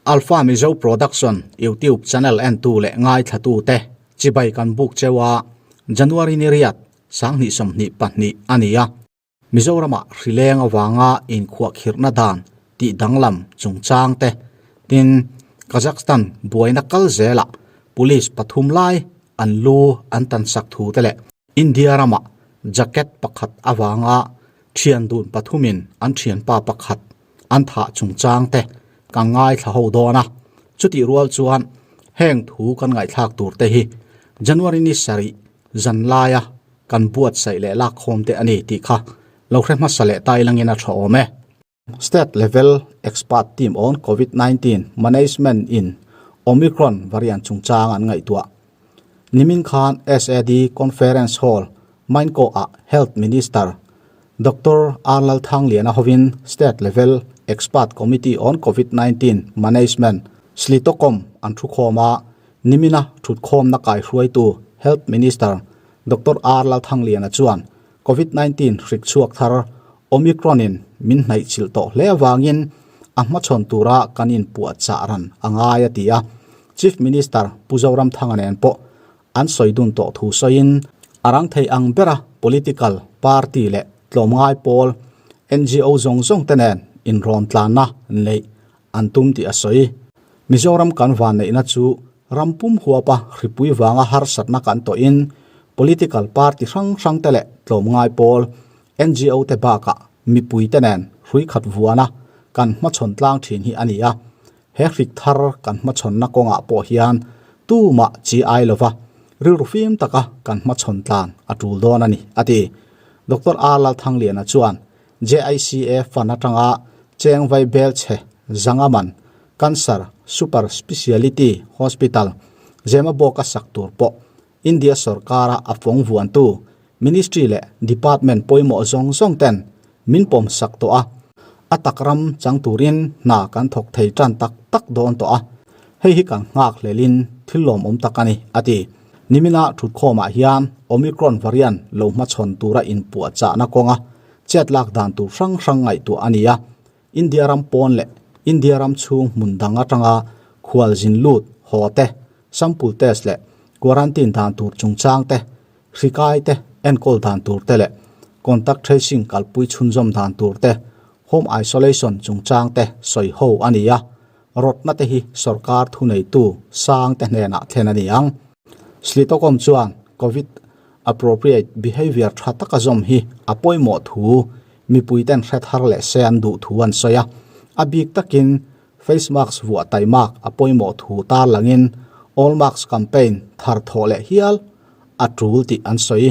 Alpha Mizo Production YouTube channel entu leh ngaithlatute chibai kan buk cheu a, January ni riat 2022 a ni a. Mizoramah hrileng avanga inkhuahkhirhna dan tih danglam chungchang te, tin Kazakhstan buaina kal zelah police pathum lai an lu an tansak thu te leh India ramah jacket pakhat avanga thian dun pathumin an thianpa pakhat an thah chungchang te kan ngaithla ho dawn a, chutih rual chuan heng thu kan ngaihthlak tur te hi January ni sarih zan laia kan buatsaih leh lakkhawm te a ni tih kha lo hre hmasa leh ta ilangin a tha awm e. State Level Expert Team on Covid 19 Management in Omicron variant chungchang an ngaihtuah. Nimin khan SAD Conference Hall, Mainkaw ah Health Minister Doctor R Lalthangliana hovin State Level Expert Committee on Covid 19 Management, SLITOCOM, an thukhawm a, nimina thutkhawmna kaihruaitu Health Minister Doctor R Lalthangliana chuan Covid 19 hrik chhuak thar Omicron in min hnaihchilh tawh hle avangin a hmachhawn tura kan inpuahchah ran a ngai a ti a. Chief Minister Pu Zoramthanga nen pawh An sawi dun tawh thu sawiin a rang thei ang bera political party leh tlawmngai pawl ngo zawng zawng te nen inrawn tlanna neih an tum tih a sawi. Mizoram kan vanneihna chu ram pum huapa hripui vanga harsatna kan tawhin political party hrang hrang te leh tlawmngai pawl ngo te bakah mipui te nen hrui khat vuana kan hmachhawn tlang thin hi a ni a. He hrik thar kan hmachhawnna kawngah pawh hian tumah chi ai lova rilru fim taka kan hmachhawn tlan a tul dawn a ni, a ti. Doctor R Lalthangliana chuan JICA fund atanga cheng vai bel chhe Zangaman Cancer Super Speciality Hospital Zemabawka sak tur pawh India sorkara a fawng vuantu Ministry leh Department pawimawh zawng zawng ten min pawm sak tawh a, a tak ram chang turin hna kan thawk thei tan tak tak dawn tawh a, hei hi kan nghak hlelin thil lawmawm tak a ni, a ti. Nimina thutkhawmah hian Omicron variant lo hmachhawn tura inpuahchahna kawnga chet lak dan tur hrang hrang ngaihtuah a ni a, India ram pawn leh India ram chhung hmun dang atanga khualzin lut haw te, sample test leh quarantine dan tur chungchang te, hri kai te enkawl dan tur te leh contact tracing kalpui chhunzawm dan tur te, home isolation chungchang te sawi ho a ni a, rawtna te hi sorkar thuneitu sang te hnenah thlen a ni ang. Slitocom chuan Covid appropriate behaviour tha taka zawm hi a pawimawh thu mipui ten hre thar leh se an duh thu an sawi a, a bik takin face mask vuah taimak a pawimawh thu tarlangin All Mask Campaign thar thawh leh hial a tul tih an sawi.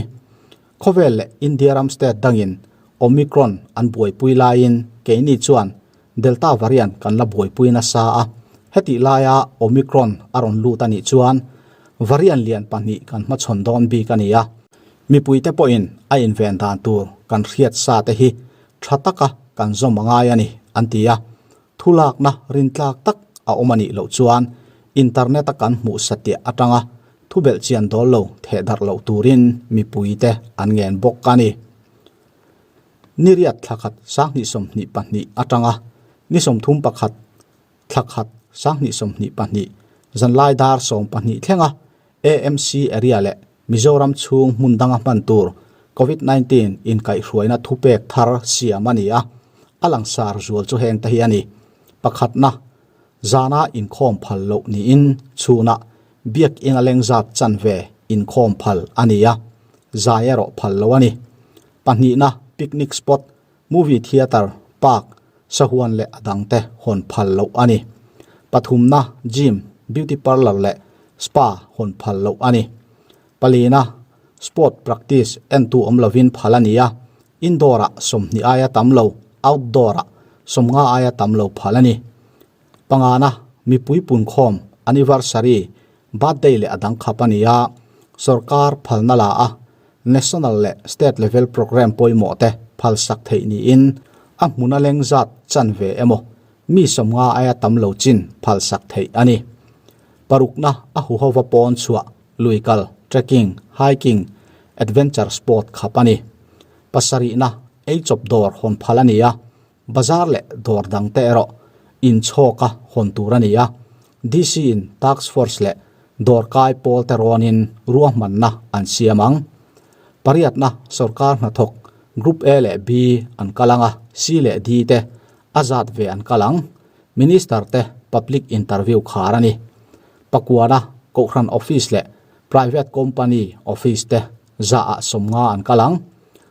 Khawvel leh India ram state dangin Omicron an buaipui laiin keini chuan Delta variant kan la buaipui nasa a, hetih laia Omicron a rawn lut a nih chuan variant lian pahnih kan hmachhawn dawn bik a ni a. Mipuite pawhin a inven dan tur kan hriat sa te hi tha taka kan zawm a ngai a ni, an ti a. Thulakna rintlak tak a awm a nih loh chuan internet a kan hmuh satliah atanga thubelh chian dawl lo theh darh loh turin mipuite an ngen bawk a ni. Ni riat thla khat 2022 atanga ni 31 thla khat 2022 zanlai dar 12 thlenga AMC area leh Mizoram chhung hmun danga hman tur Covid 19 inkaihhruaina thupek thar siam a ni a, a langsar zual chu heng te hi a ni. Pakhatna, zana inkhawm phal loh niin chhunah biakinn a lengzat chanve inkhawm phal a ni a, zai erawh phal lo a ni. Pahnihna, picnic spot, movie theatre, park, sahuan leh a dangte hawn phal loh a ni. Pathumna, gym, beauty parlour leh spa hawn phal loh a ni. Palina, sport practice entu awm lovin phal a ni a, indoor-ah 20 aia tam lo, outdoor-ah 50 aia tam lo phal a ni. Pangana, mipui punkhawm, anniversary, birthday leh a dang khap a ni a, sorkar phalna la a, national leh state level programme pawimawh te phalsak theih niin a hmuna leng zat chanve emaw mi 50 aia tam lo chin phalsak theih a ni. Parukna a huhova pawn chhuah lui kal, trekking, hiking, adventure sport khap a ni. Pasarihna ei chawp dawr hawn phal a ni a, bazar leh dawr dang te erawh inchhawka hawn tur a ni a, DC in Task Force leh dawrkai pawl te rawnin ruahmanna an siam ang. Pariatna sorkar hnathawk Group A leh B an kal ang a, C leh D te a zat ve an kal ang. Minister te public interview khar a ni. Pakuana Kohhran office leh private company office te zaah 50 an kal ang.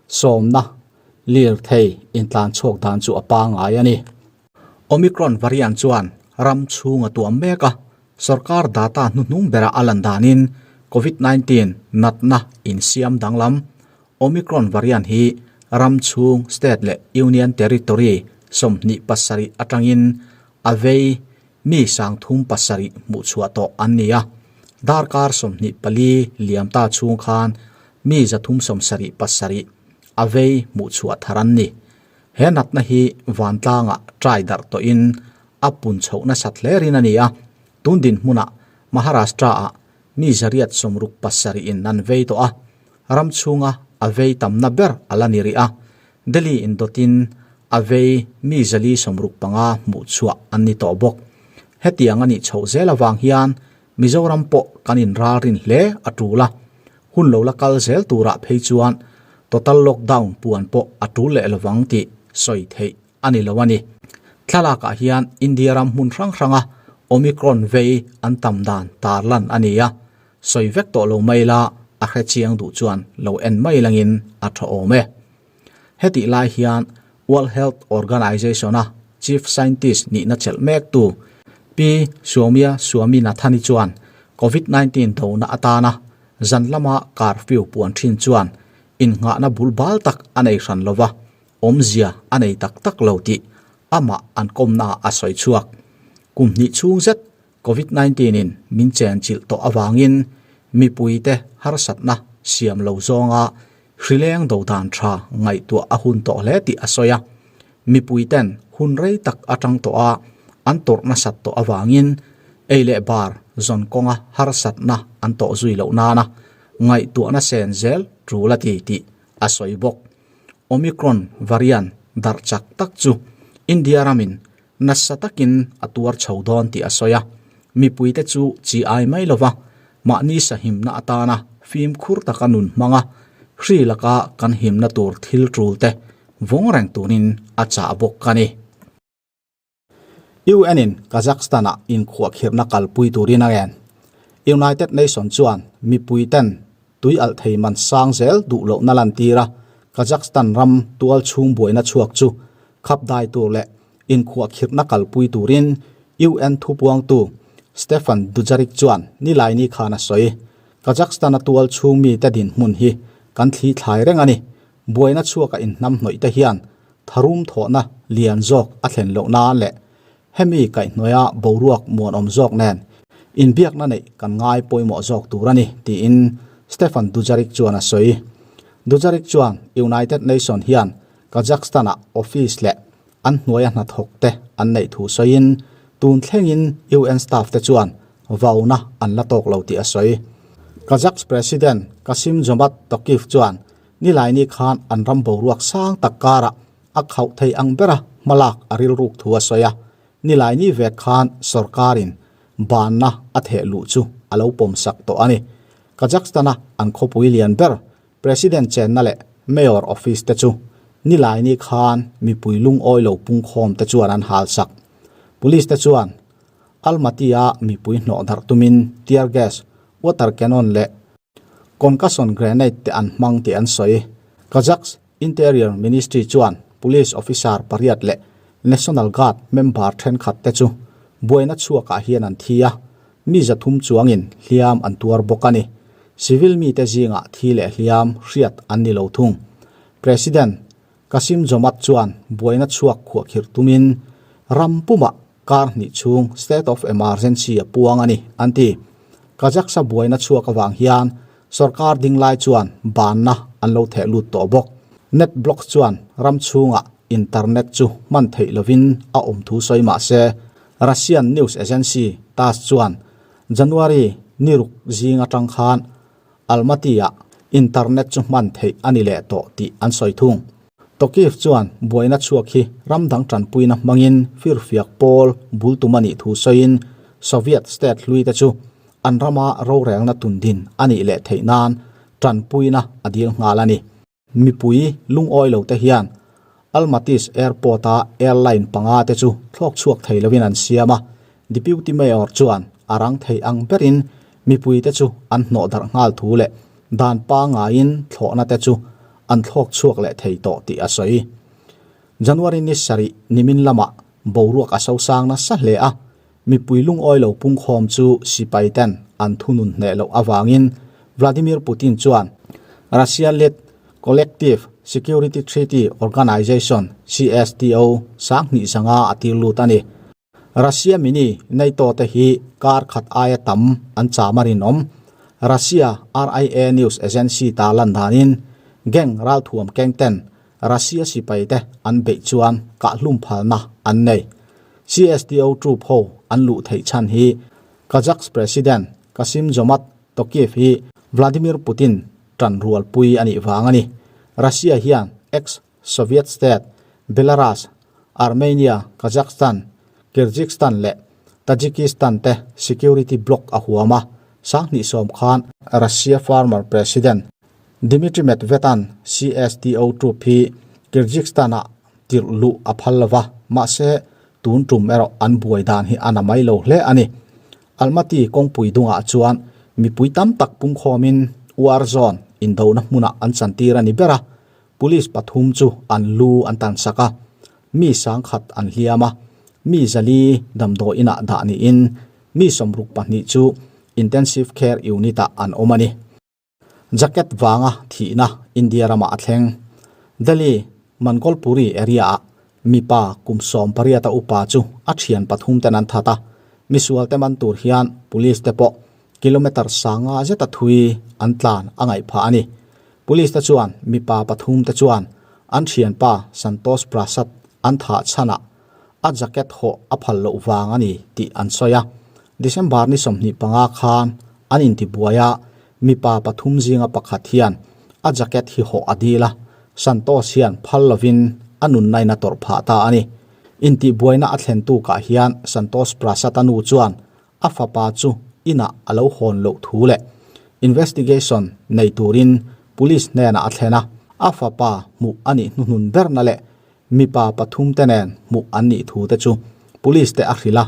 Sawmna lirthei intlan chhuak dan chu a pangngai a ni. Omicron variant chuan ram chhung a tuam mek a, sorkar data hnuhnung bera a lan danin Covid 19 natna insiam danglam Omicron variant hi ram chhung state leh union territory 27 atangin a vei mi 37 hmuhchhuah tawh an ni a, darkar 24 liam ta chhung khan mi 377 a vei hmuhchhuah thar an ni. He natna hi vantlangah trai darh tawhin a pun chhoh nasat hle rin a ni a, tun dinhmunah Maharashtra-ah mi 867 in an vei tawh a, ram chhunga a vei tamna ber a la ni rih a, Delhi indawtin a vei mi 465 hmuh chhuah an ni tawh bawk. Hetiang a nih chhoh zel avang hian Mizoram pawh kan inralrin hle a tul a, hun lo la kal zel turah phei chuan total lockdown puan pawh a tul leh lovang tih sawi theih a ni lo a ni. Thlalakah hian India ram hmun hrang hranga Omicron vei an tam dan tarlan a ni a, sawi vek tawh lo mai la a hre chiang duh chuan lo en mai langin a tha awm e. Hetih lai hian World Health Organization-a Chief Scientist nihna chelh mektu Pi Soumya Swaminathan-i chuan Covid 19 dona atana zan lama curfew puan thin chuan innghahna bul bal tak a nei hran lova, awmzia a nei tak tak lo tih amah an kawmnaah a sawi chhuak. Kum hnih chhung zet Covid 19 in min chenchilh tawh avangin mipuite harsatna siam lo zawnga hrileng do dan tha ngaihtuah a hun tawh hle tih a sawi a. Mipuiten hun rei tak atang tawh a an tawrh nasat tawh avangin ei leh bar zawn kawnga harsatna an tawh zui loh nana ngaihtuahna sen zel tul a ti tih a sawi bawk. Omicron variant darh chak tak chu India ramin nasa takin a tuar chho dawn tih a sawi a, mipuite chu chi ai mai lova mahni sahimna atana fimkhur taka nun hmanga hri laka kan himna tur thil tul te vawng reng turin a chah bawk a ni. UN in Kazakhstan-ah inkhuahkhirhna kalpui turin a ngen. United Nation chuan mipuiten tui alh thei man sang zel duh lohna lantir a, Kazakhstan ram tual chhung buaina chhuak chu khap dai tur leh inkhuahkhirhna kalpui turin UN thupuangtu Stefan Dujarric chuan Nilaini khan a sawi. Kazakhstan-a tual chhung mite dinhmun hi kan thli thlai reng a ni. Buaina chhuaka inhnamhnawih te hian tharum thawhna lian zawk a thlen loh nan leh hemi kaihhnuaia boruak muanawm zawk nen inbiakna neih kan ngai pawimawh zawk tur a ni, tiin Stefan Dujarric chuan a sawi. Dujarric chuan United Nation hian Kazakhstan-ah office leh an hnuaia hnathawk te an neih thu sawiin tun thlengin UN staff te chuan vauna an la tawk lo tih a sawi. Kazakhs President Kassym-Jomart Tokayev chuan Nilaini khan an ram boruak sang tak karah a khauh thei ang bera hmalak a rilruk thu a sawi a, Nilaini vek khan sorkarin banna a theh luh chu a lo pawmsak tawh a ni. Kazakhstan-a an khawpui lian ber President chenna leh Mayor office te chu Nilaini khan mipui lungawi lo pungkhawm te chuan an halsak. Police te chuan Almaty-a mipui hnawh darh tumin tear gas, water cannon leh Concussion grenade te an hmang tih an sawi. Kazakhs Interior Ministry chuan police officer pariat leh National Guard member thenkhat te chu buaina chhuakah hian an thi a, mi 300 chuangin hliam an tuar bawk a ni. Civil mite zingah thi leh hliam hriat an ni lo thung. President Kassym-Jomart chuan buaina chhuak khuahkhirh tumin ram pumah kar hnih chhung state of emergency a puang a ni, an ti. Kazakhsa buaina chhuak avang hian sorkar ding lai chuan banna an lo theh lut tawh bawk. Netblocks chuan ram chhungah internet chu hman theih lovin a awm thu sawi mah se, Russian news agency TASS chuan January ni ruk zing atang khan Almaty-ah internet chu hman theih a ni leh tawh tih an sawi thung. Tokiv chuan buaina chhuak hi ram dang tanpuina hmangin firfiak pawl bul tum a nih thu sawiin Soviet state hlui te chu an rama rorelna tundin a nih leh theih nan tanpuina a dil nghal a ni. Mipui lungawi lo te hian Almaty's Airport-a airline panga te chu thlawk chhuak thei lovin an siam a, Deputy Mayor chuan a rang thei ang berin mipui te chu an hnawh darh nghal thu leh dan pangaiin thlawhna te chu an thlawk chhuak leh thei tawh tih a sawi. January ni sarih nimin lamah boruak a sosang nasa hle a, mipui lungawi lo pungkhawm chu sipai ten an thunun hneh loh avangin Vladimir Putin chuan Russia-led Collective Security Treaty Organization, CSTO, sanghnih zanga a tir lut a ni. Russia mini NATO te hi kar khat aia tam an cham a rinawm. Russia RIA news agency ta lan danin gang ralthuam keng ten Russia sipai te an beih chuan kahhlum phalna an nei. CSTO troop ho an luh theih chhan hi Kazakhs President Kassym-Jomart Tokayev hi Vladimir Putin tan rualpui a nih vang a ni. Russia hian ex Soviet state, Belarus, Armenia, Kazakhstan, Kyrgyzstan leh Tajikistan te security bloc a huam a, sanghnih sawm khan Russia former President Dmitry Medvedev-a'n CSTO troop hi Kyrgyzstan-ah tirh luh a phal lo va, mahse tun tum erawh an buai dan hi a na mai lo hle a ni. Almaty kawngpui dungah chuan mipui tam tak pungkhawmin war zone indona hmunah an chantir a ni ber a, Police pathum chu an lu an tan sak a, mi sangkhat an hliam a, mi zali damdawi inah dah niin mi 62 chu Intensive Care Unit-ah an awm a ni. Jacket vanga thihna India ramah a thleng. Delhi Mangolpuri area-ah mipa kum 18 a upa chu a thian pathum ten an that a, misual te man tur hian police te pawh kilometre sanga zeta thui an tlan a ngaih phah a ni. Police te chuan mipa pathum te chuan an thianpa Santosh Prasad an thah chhanah a jacket hawh a phal loh vang a ni tih an sawi a. December ni 25 khan an intibuai a, mipa pathum zinga pakhat hian a jacket hi hawh a dil a, Santosh hian phal lovin a nunnain a tawrh phah ta a ni. Intihbuaina a thlen tukah hian Santosh Prasad a nu chuan a fapa chu inah a lo hawn loh thu leh investigation nei turin police hnenah a thlen a, a fapa hmuh a nih hnuhnun berna leh mipa pathum te nen hmuh an nih thu te chu police te a hrilh a,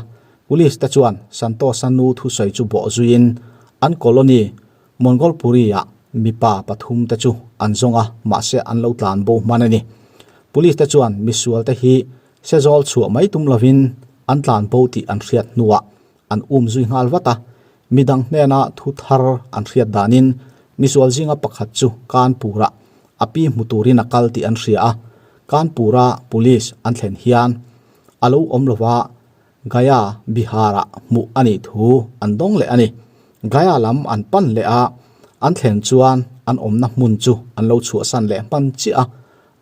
police te chuan Santosh-a nu thusawi chu bawh zuiin an colony Mongolpuri-ah mipa pathum te chu an zawng a, mahse an lo tlan bo hman a ni. Police te chuan misual te hi Sezawl chhuah mai tum lovin an tlan bo tih an hriat hnuah an um zui nghal vat a, midang hnena thu thar an hriat danin misual zinga pakhat chu Kanpur-ah a pi hmu turin a kal tih an hria a, Kanpur-a police an thlen hian a lo awm lova Gaya Bihar-ah hmuh a nih thu an dawng leh a ni. Gaya lam an pan leh a, an thlen chuan an awmna hmun chu an lo chhuahsan leh hman chiah a,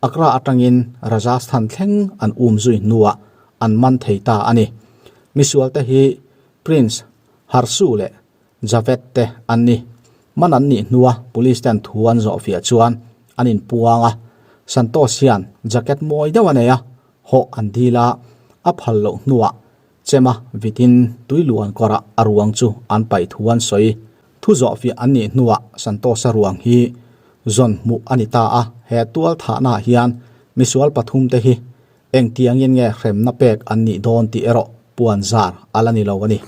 Agra atangin Rajasthan thleng an um zui hnuah an man thei ta a ni. Misual te hi Prince Harsu leh Javed te an ni. Man an nih hnua police ten thu an zawh fiah chuan an inpuang a, Santosh hian jacket mawi deuh a nei a, hawh an dil a, a phal loh hnuah chema vitin tuiluan kawrah a ruang chu an paih thu an sawi. Thu zawh fiah an nih hnuah Santosh-a ruang hi zawn hmuh a ni ta a, he tual thahnaah hian misual pathum te hi engtiangin nge hremna pek an nih dawn tih erawh puan zar a la ni lo a ni.